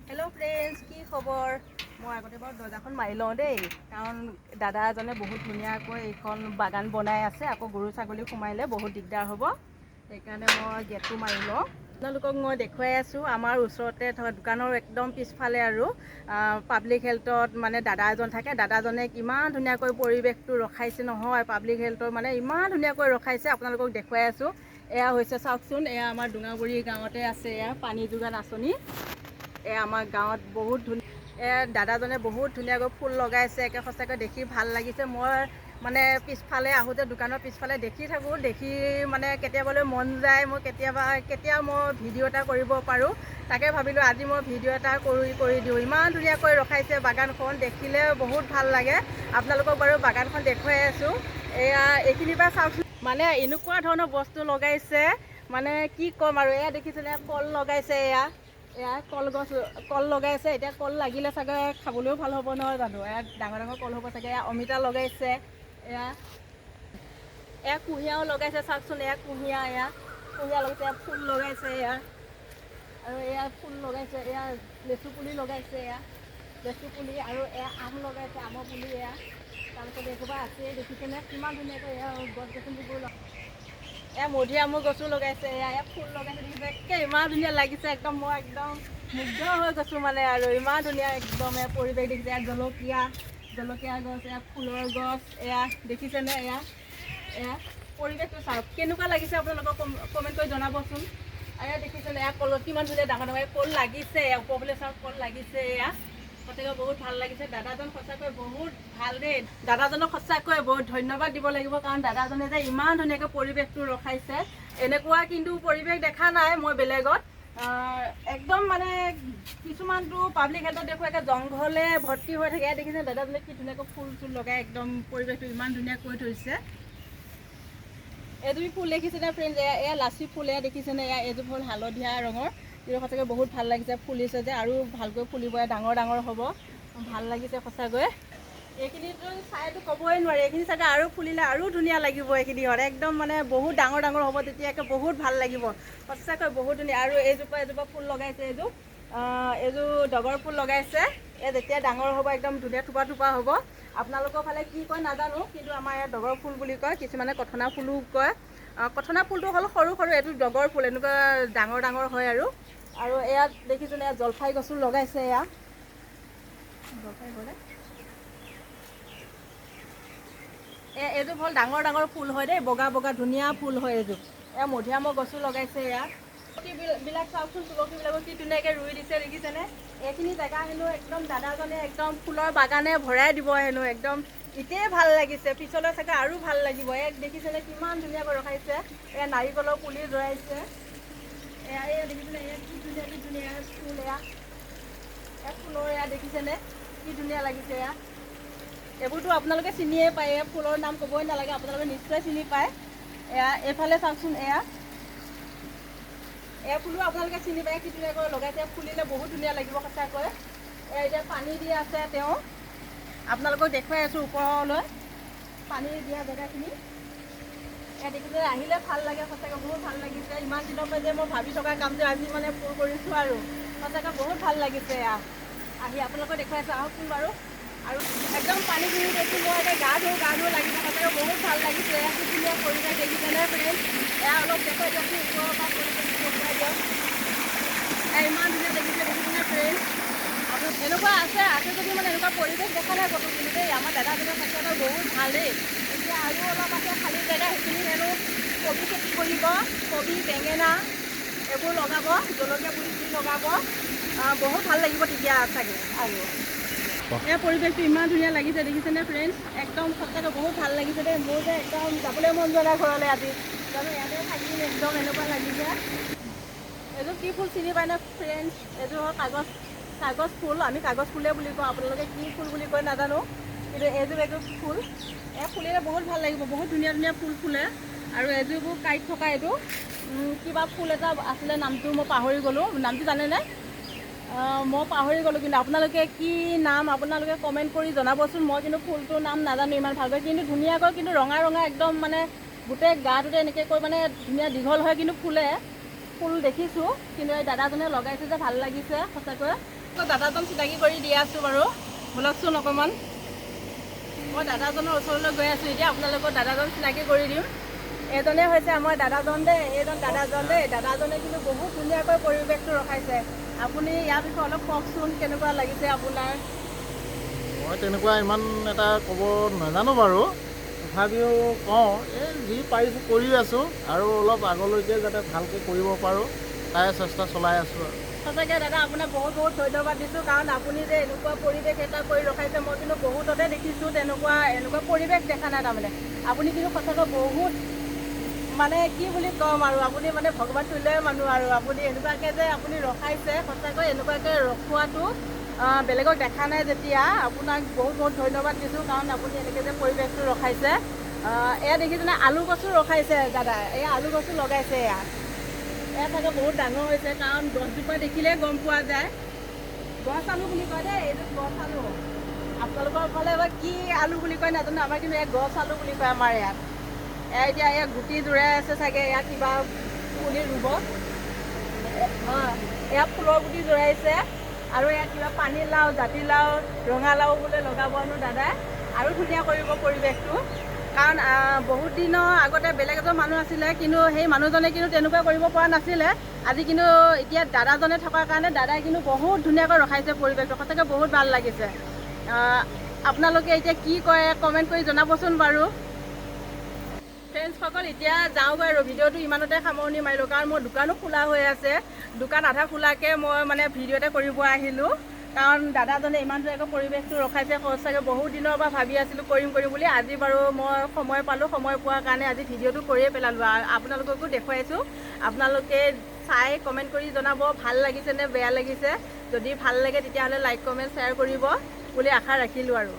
Hello' friends, কি খবৰ? মই আগতে বাৰু দৰ্জাখন মাৰি লওঁ দেই, কাৰণ দাদা এজনে বহুত ধুনীয়াকৈ এইখন বাগান বনাই আছে। আকৌ গৰু ছাগলী সোমাইলে বহুত দিগদাৰ হ'ব, সেইকাৰণে মই গেটটো মাৰি লওঁ। আপোনালোকক মই দেখুৱাই আছোঁ, আমাৰ ওচৰতে থকা দোকানৰ একদম পিছফালে আৰু পাব্লিক হেল্থত মানে দাদা এজন থাকে। দাদাজনে কিমান ধুনীয়াকৈ পৰিৱেশটো ৰখাইছে নহয়, পাব্লিক হেল্থৰ মানে ইমান ধুনীয়াকৈ ৰখাইছে, আপোনালোকক দেখুৱাই আছোঁ। এয়া হৈছে চাওকচোন, এয়া আমাৰ ডোঙাবুৰি গাঁৱতে আছে এয়া পানী যোগান আঁচনি। এয়া আমাৰ গাঁৱত বহুত ধুনীয়া, এয়া দাদাজনে বহুত ধুনীয়াকৈ ফুল লগাইছে, একে সঁচাকৈ দেখি ভাল লাগিছে। মই মানে পিছফালে আহোঁতে দোকানৰ পিছফালে দেখি থাকোঁ, দেখি মানে কেতিয়াবালৈ মন যায়, মই কেতিয়াবা কেতিয়া মই ভিডিঅ' এটা কৰিব পাৰোঁ, তাকে ভাবিলোঁ আজি মই ভিডিঅ' এটা কৰি দিওঁ। ইমান ধুনীয়াকৈ ৰখাইছে বাগানখন, দেখিলে বহুত ভাল লাগে। আপোনালোকক বাৰু বাগানখন দেখুৱাই আছোঁ। এয়া এইখিনিৰ পৰা চাওকচোন, মানে এনেকুৱা ধৰণৰ বস্তু লগাইছে, মানে কি ক'ম আৰু। এয়া দেখিছেনে কল লগাইছে, এয়া এয়া কলগছ, কল লগাইছে। এতিয়া কল লাগিলে চাগে খাবলৈও ভাল হ'ব নহয় জানো? এয়া ডাঙৰ ডাঙৰ কল হ'ব চাগে। এয়া অমিতা লগাইছে, এয়া এয়া কুঁহিয়াও লগাইছে চাওকচোন, এয়া কুঁহিয়া, এয়া কুঁহিয়া লগাইছে, এয়া ফুল লগাইছে, এয়া আৰু এয়া ফুল লগাইছে, এয়া লেচু পুলি লগাইছে, এয়া লেচু পুলি, আৰু এয়া আম লগাইছে, আমৰ পুলি এয়া। তাৰপিছত এসোপা আছেই, দেখিছেনে কিমান ধুনীয়াকৈ এয়া গছ গছনিবোৰ, এয়া মধুৰিআমৰ গছো লগাইছে, এয়া এয়া ফুল লগাইছে, দেখিছে একে ইমান ধুনীয়া লাগিছে, একদম মই একদম মুগ্ধ হৈ গৈছোঁ মানে। আৰু ইমান ধুনীয়া একদম এয়া পৰিৱেশ দেখিছে। এয়া জলকীয়া, জলকীয়া গছ, এয়া ফুলৰ গছ, এয়া দেখিছেনে? এয়া এয়া পৰিৱেশটো চাওক কেনেকুৱা লাগিছে, আপোনালোকক কমেণ্ট কৰি জনাবচোন। আৰু এয়া দেখিছেনে এয়া কলত কিমান ধুনীয়া ডাঙৰ ডাঙৰ কল লাগিছে, এয়া ওপৰফালে চাওক কল লাগিছে। এয়া সঁচাকৈ বহুত ভাল লাগিছে। দাদাজন সঁচাকৈ বহুত ভাল দেই, দাদাজনক সঁচাকৈ বহুত ধন্যবাদ দিব লাগিব, কাৰণ দাদাজনে যে ইমান ধুনীয়াকৈ পৰিৱেশটো ৰখাইছে। এনেকুৱা কিন্তু পৰিৱেশ দেখা নাই মই বেলেগত। একদম মানে কিছুমানটো পাব্লিক হেল্থত দেখোঁ একে জংঘলে ভৰ্তি হৈ থাকে। দেখিছে দাদাজনে কি ধুনীয়াকৈ ফুল চুল লগাই একদম পৰিৱেশটো ইমান ধুনীয়া কৰি থৈছে। এইযোৰ ফুল দেখিছেনে ফ্ৰেণ্ডছ? এয়া এয়া লাচি ফুল, এয়া দেখিছেনে? এয়া এইযোৰ ফুল হালধীয়া ৰঙৰ, কিন্তু সঁচাকৈ বহুত ভাল লাগিছে। ফুলিছে যে আৰু ভালকৈ ফুলিব, ডাঙৰ ডাঙৰ হ'ব, ভাল লাগিছে সঁচাকৈ। এইখিনিতো চাইতো ক'বই নোৱাৰি, এইখিনি চাগে আৰু ফুলিলে আৰু ধুনীয়া লাগিব। এইখিনি হয় একদম মানে বহুত ডাঙৰ ডাঙৰ হ'ব, তেতিয়া একে বহুত ভাল লাগিব, সঁচাকৈ বহুত ধুনীয়া। আৰু এইজোপা এজোপা ফুল লগাইছে, এইযোৰ এইযোৰ ডগৰ ফুল লগাইছে। এই যেতিয়া ডাঙৰ হ'ব একদম ধুনীয়া থোপা থোপা হ'ব। আপোনালোকৰ ফালে কি কয় নাজানো, কিন্তু আমাৰ ইয়াত ডগৰ ফুল বুলি কয়, কিছুমানে কথনা ফুলো কয়। কথনা ফুলটো হ'ল সৰু সৰু, এইটো ডগৰ ফুল এনেকুৱা ডাঙৰ ডাঙৰ হয়। আৰু আৰু ইয়াত দেখিছোঁ ইয়াত জলফাই গছো লগাইছে, এয়া জলফাই গছ। এইযোৰ হ'ল ডাঙৰ ডাঙৰ ফুল হয় দেই, বগা বগা ধুনীয়া ফুল হয় এইযোৰ। এয়া মধুৰিআমৰ গছো লগাইছে। এয়া বিলাক চাওকচোন, তুলসীবিলাকো কি ধুনীয়াকৈ ৰুই দিছে দেখিছেনে? এইখিনি জেগা হেনো একদম দাদাজনে একদম ফুলৰ বাগানে ভৰাই দিব হেনো, একদম এতিয়াই ভাল লাগিছে, পিছলৈ চাগে আৰু ভাল লাগিব। এক দেখিছেনে কিমান ধুনীয়াকৈ ৰখাইছে। এয়া নাৰিকলৰ পুলি ৰোৱাইছে। এয়া এয়া দেখিছেনে? এয়া কি ধুনীয়া কি ধুনীয়া ফুল, এয়া এয়া ফুলৰ এয়া দেখিছেনে কি ধুনীয়া লাগিছে। এয়া এইবোৰতো আপোনালোকে চিনিয়ে পায়, এয়া ফুলৰ নাম ক'বই নালাগে, আপোনালোকে নিশ্চয় চিনি পায়। এয়া এইফালে চাওকচোন, এয়া এয়া ফুলো আপোনালোকে চিনি পায়, কি ধুনীয়াকৈ লগাইছে, ফুলিলে বহুত ধুনীয়া লাগিব সঁচাকৈ। এয়া এতিয়া পানী দি আছে তেওঁ, আপোনালোকক দেখুৱাই আছোঁ ওপৰলৈ পানী দিয়া জেগাখিনি। এয়া দেখিছে, আহিলে ভাল লাগে সঁচাকৈ, বহুত ভাল লাগিছে। ইমান দিনৰ পৰা যে মই ভাবি থকা কামটো আজি মানে পূৰ কৰিছোঁ আৰু সঁচাকৈ বহুত ভাল লাগিছে। এয়া আহি আপোনালোকক দেখুৱাই আছোঁ, আহকচোন বাৰু। আৰু একদম পানীখিনি দেখি মই এতিয়া গা ধো গা ধো লাগিছে, সঁচাকৈ বহুত ভাল লাগিছে। এয়া কি ধুনীয়া পৰিৱেশ দেখিছেনে ফ্ৰেণ্ড? এয়া অলপ দেখুৱাই দিয়কচোন, ওপৰৰ পৰা পৰিৱেশটো দেখুৱাই দিয়ক। এয়া ইমান ধুনীয়া দেখিছে, দেখিছেনে ফ্ৰেণ্ড? আপোনাৰ এনেকুৱা আছে আছে যদি মানে এনেকুৱা পৰিৱেশ দেখা নাই ক'তো কিন্তু দেই। আমাৰ দাদাজনৰ সঁচাকৈ বহুত ভাল দেই। এতিয়া আৰু অলপ আছে খালী জেগা, সেইখিনি হেনো কবি খেতি কৰিব, কবি বেঙেনা এইবোৰ লগাব, জলকীয়া পুলি চুলি লগাব, বহুত ভাল লাগিব তেতিয়া চাগে। আৰু এই পৰিৱেশটো ইমান ধুনীয়া লাগিছে দেখিছেনে ফ্ৰেণ্ডছ? একদম সঁচাকৈ বহুত ভাল লাগিছে দেই। মোৰ যে একদম যাবলৈ মন যোৱা নাই ঘৰলৈ আজি, জানো ইয়াতে থাকিম একদম এনেকুৱা লাগিছে। এইযোৰ কি ফুল চিনি পায়নে ফ্ৰেণ্ডছ? এইযোৰ হ'ল কাগজ, কাগজ ফুল, আমি কাগজ ফুলে বুলি কওঁ, আপোনালোকে কি ফুল বুলি কয় নাজানো, কিন্তু এইযোৰ এইযোৰ ফুল, এই ফুলিলে বহুত ভাল লাগিব, বহুত ধুনীয়া ধুনীয়া ফুল ফুলে। আৰু এইযোৰ কাঁইট থকা এইটো কিবা ফুল এটা আছিলে, নামটো মই পাহৰি গ'লোঁ, নামটো জানেনে? মই পাহৰি গ'লোঁ, কিন্তু আপোনালোকে কি নাম আপোনালোকে কমেণ্ট কৰি জনাবচোন। মই কিন্তু ফুলটোৰ নাম নাজানো ইমান ভালকৈ, কিন্তু ধুনীয়াকৈ কিন্তু ৰঙা ৰঙা একদম মানে গোটেই গাটোতে এনেকৈ কৈ মানে ধুনীয়া দীঘল হয় কিন্তু ফুলে, ফুল দেখিছোঁ, কিন্তু এই দাদাজনে লগাইছে যে ভাল লাগিছে সঁচাকৈ। দাদাজন চিনাকি কৰি দি আছোঁ বাৰু, ব'লকচোন অকণমান। মই দাদাজনৰ ওচৰলৈ গৈ আছোঁ এতিয়া, আপোনালোকৰ দাদাজন চিনাকি কৰি দিম। এইজনে হৈছে আমাৰ দাদাজন দেই, এইজন দাদাজন দেই। দাদাজনে কিন্তু বহুত ধুনীয়াকৈ পৰিৱেশটো ৰখাইছে। আপুনি ইয়াৰ বিষয়ে অলপ কওকচোন, কেনেকুৱা লাগিছে আপোনাৰ? মই তেনেকুৱা ইমান এটা ক'ব নাজানো বাৰু, তথাপিও কওঁ, এই যি পাৰিছোঁ কৰি আছোঁ আৰু অলপ আগলৈকে যাতে ভালকৈ কৰিব পাৰোঁ তাৰে চেষ্টা চলাই আছোঁ আৰু। সঁচাকৈ দাদা, আপোনাক বহুত বহুত ধন্যবাদ দিছোঁ, কাৰণ আপুনি যে এনেকুৱা পৰিৱেশ এটা কৰি ৰখাইছে, মই কিন্তু বহুততে দেখিছোঁ তেনেকুৱা এনেকুৱা পৰিৱেশ দেখা নাই। তাৰমানে আপুনি কিন্তু সঁচাকৈ বহুত, মানে কি বুলি ক'ম আৰু, আপুনি মানে ভগৱান তুল্যই মানুহ আৰু। আপুনি এনেকুৱাকৈ যে আপুনি ৰখাইছে, সঁচাকৈ এনেকুৱাকৈ ৰখোৱাটো বেলেগক দেখা নাই যেতিয়া, আপোনাক বহুত বহুত ধন্যবাদ দিছোঁ, কাৰণ আপুনি এনেকৈ যে পৰিৱেশটো ৰখাইছে। এয়া দেখিছেনে, আলু গছো ৰখাইছে দাদা, এয়া আলু গছো লগাইছে। এয়া এয়া চাগে বহুত ডাঙৰ হৈছে, কাৰণ গছজোপা দেখিলে গম পোৱা যায়। গছ আলু বুলি কয় দেই, এইটো গছ আলু। আপোনালোকৰ ফালে বা কি আলু বুলি কয় নাজানো, আমাৰ কিন্তু এয়া গছ আলু বুলি কয় আমাৰ ইয়াত। এয়া এতিয়া এয়া গুটি জোৰাই আছে চাগে, এয়া কিবা পুলি ৰুব। অঁ, এয়া ফুলৰ গুটি জোৰাইছে আৰু এয়া কিবা পানীলাও, জাতিলাও, ৰঙালাও বোলে লগাব হেনো দাদাই, আৰু ধুনীয়া কৰিব পৰিৱেশটো। কাৰণ বহুত দিনৰ আগতে বেলেগ এজন মানুহ আছিলে, কিন্তু সেই মানুহজনে কিন্তু তেনেকুৱা কৰিব পৰা নাছিলে। আজি কিন্তু এতিয়া দাদাজনে থকাৰ কাৰণে দাদাই কিন্তু বহুত ধুনীয়াকৈ ৰখাইছে পৰিৱেশটো, সঁচাকৈ বহুত ভাল লাগিছে। আপোনালোকে এতিয়া কি কয় কমেণ্ট কৰি জনাবচোন বাৰু। ফ্ৰেণ্ডছসকল, এতিয়া যাওঁগৈ আৰু, ভিডিঅ'টো ইমানতে সামৰণি মাৰিলোঁ, কাৰণ মোৰ দোকানো খোলা হৈ আছে। দোকান আধা খোলাকৈ মই মানে ভিডিঅ' এটা কৰিব আহিলোঁ, কাৰণ দাদাজনে ইমান ধুনীয়াকৈ পৰিৱেশটো ৰখাইছে। সঁচাকৈ বহুত দিনৰ পৰা ভাবি আছিলোঁ কৰিম কৰিম বুলি, আজি বাৰু মই সময় পালোঁ। সময় পোৱাৰ কাৰণে আজি ভিডিঅ'টো কৰিয়ে পেলালোঁ আৰু আপোনালোককো দেখুৱাইছোঁ। আপোনালোকে চাই কমেণ্ট কৰি জনাব ভাল লাগিছে নে বেয়া লাগিছে। যদি ভাল লাগে তেতিয়াহ'লে লাইক, কমেণ্ট, শ্বেয়াৰ কৰিব বুলি আশা ৰাখিলোঁ আৰু।